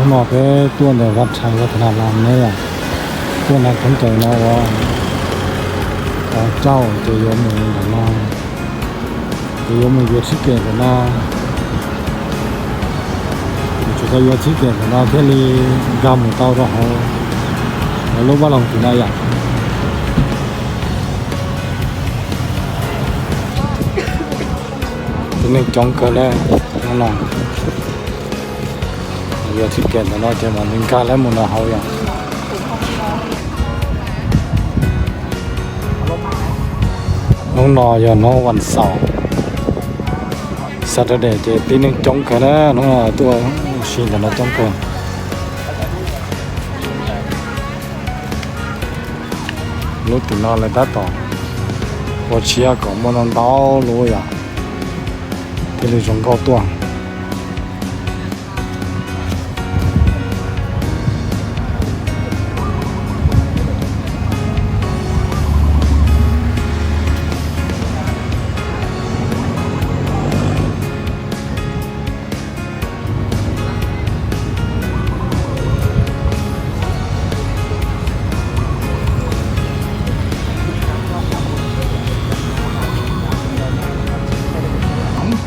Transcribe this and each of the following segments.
No peb tuaj ntawm Vaj Tshais Vaj Tha Nab Las ne yom, tuaj nram koob kawg no ua, ua cauj ces yuav mus ntawm no, ces yuav mus yuav tshib kem ntawm no. Ces tsuas tau yuav tshib kem ntawm no thiaj li nkag mus tau rau hauv lub vaj loog tim no yom. Tib neeg coob kawg na, hnub no yuav tshib kem ntawm no ces mam li nkag lawv mus no hauv yom. Hnub no yog hnub vas xaum, Saturday ces tib neeg coob kawg na, hnub no tuaj ua si ntawm no coob kawg. Lub tim no lawv tab tom ua tshiab kom muaj ntau ntau lub yom, thiaj li zoo nkauj tuaj.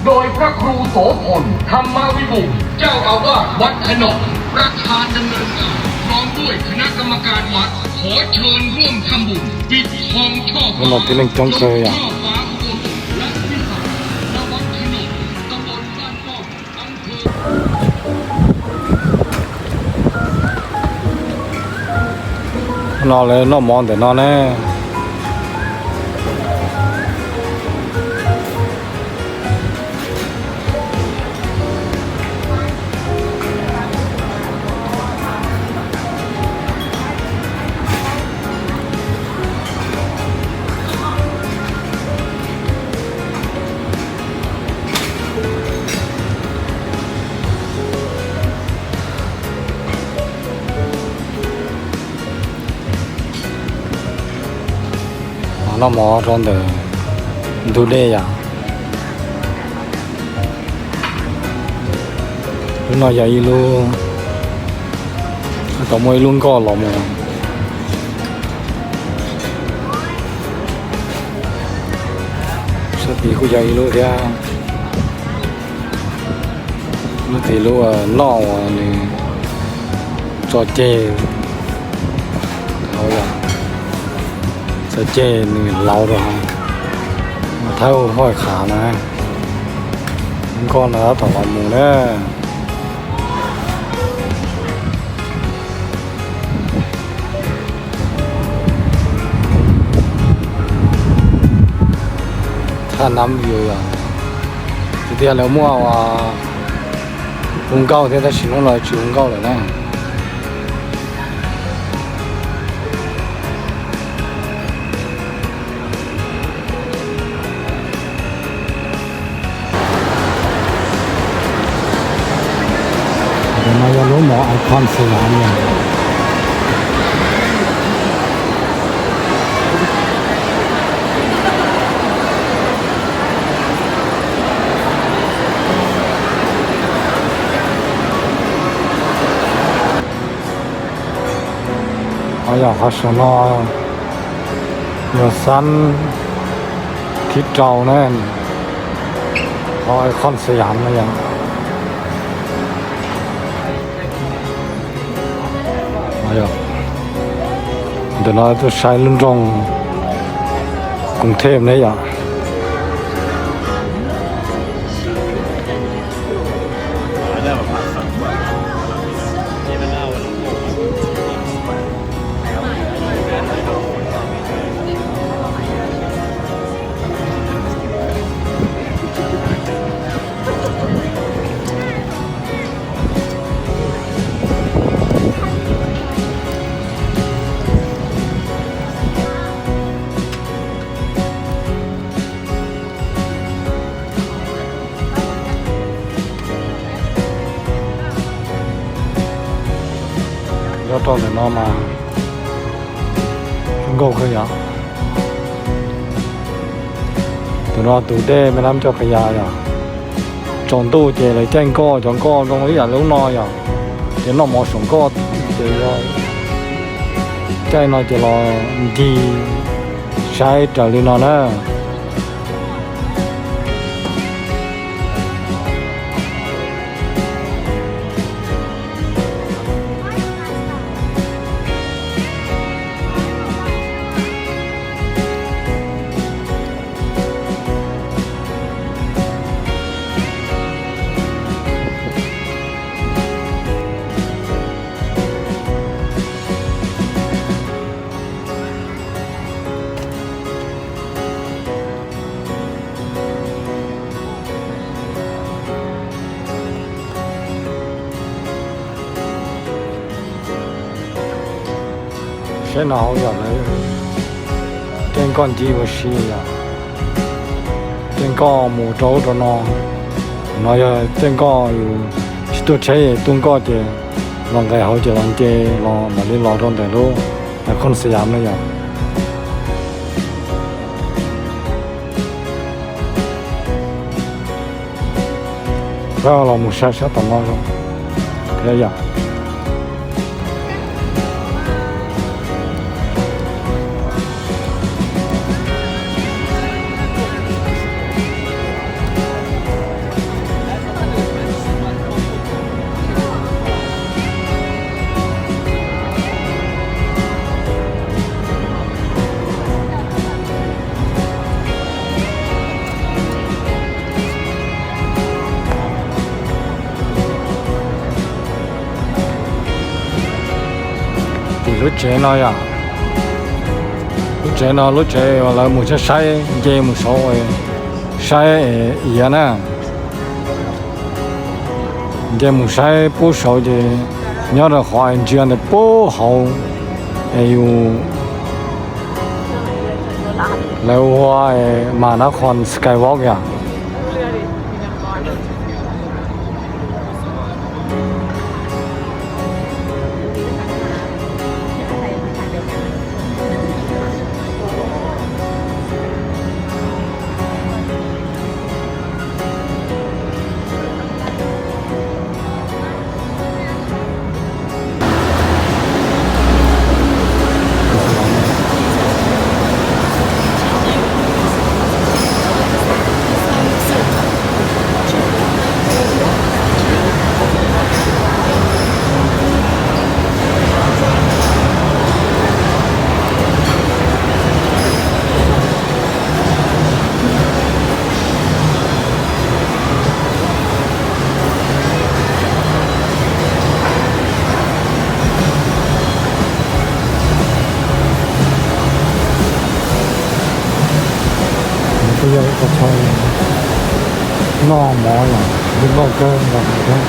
โดยพระครูโสภณ ธรรมวิบูลย์ เจ้าอาวาสวัดขนอม ประธานดำเนินงาน พร้อมด้วยคณะกรรมการวัด ขอเชิญร่วมทำบุญปิดทองช่อฟ้า Hnub no tib neeg coob kawg yom. ช่อฟ้าอุโบสถและวิหาร ณ วัดขนอม ตำบลบ้านป้อม อำเภอ No lawv noj mov ntawm no ne. Noj mov rau ntawm ntug dej yom. Lub no yog ib lub, tau muaj ib lub nkoj los mus. Sab tid kuj yog ib lub thiab. Lub tid lub noj uas nws tso ceg, tso ceg nws lauv rau hauv, thawb hauj khav na. Nkoj no tab tom los mus na. Thaj Nam View yog, tiag tiag lawv muaj hu nkauj thiab tab sis hnub no tsis hu nkauj lawm na. Ntawm no yog lub mall Icon Siam Yam. Qhov yog qhov saum no yog xab thib rau na, qhov Icon Siam Yam no yom. Ntawm no tuaj saib lub nroog Koos Thej ne yom. Nyob rau ntawm no mas zoo nkauj kawg yom. Tus no tus dej me nab coj pha ya yom. Tsaus ntuj ces lawv caij nkoj, cov nkoj zoo ib yam li lub no yom. Ces noj mov saum nkoj ces yog caij no ces los ncig saib raws li no na. Saib no hauv yom, lawv caij nkoj ncig ua si yom. Caij nkoj mus rau ub rau no. No yog caij nkoj yus tsis tuaj tsheb, tuaj nkoj ces los nqes hauv ces los nce los mam li los rau ntawm lub icon Siam no yom. Peb los mus saib sab tom no thiab yom. Tim lub tsev no yom, lub tsev no lub tsev uas lawv mus saib saib, nce mus saud saib iav na. Nce mus saib pub saud ces nyob rau qhov ntsia ntawm pub hauv es yus lawv ua mas nab qhon Skywalk yom. Kuj yog ib qho chaw noj mov yom, yeej loj kawg nkaus thiab.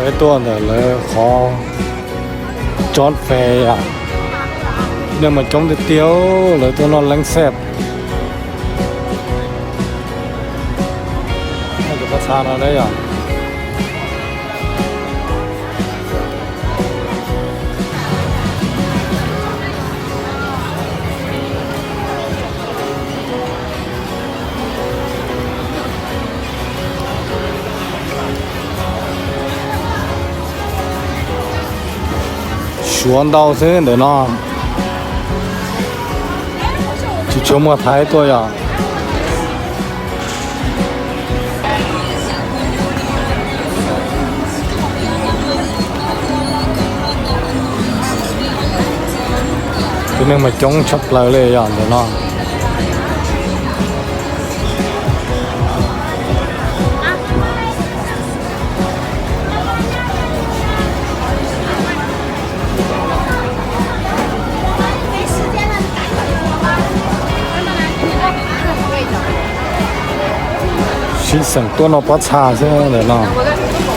Peb tuaj ntawm lawv qhov Job Fair, neeg mas coob tiag tiag, lawv tuaj noj leeb xej. Tus pob txha no yom. Suav ntau xwb ntawm no, tsis tshua muaj Thaib tuaj yom. Tus neeg mas coob tshaj plaws li yom ntawm no. Tsis xeem tuaj noj pob txha xwb ntawm no.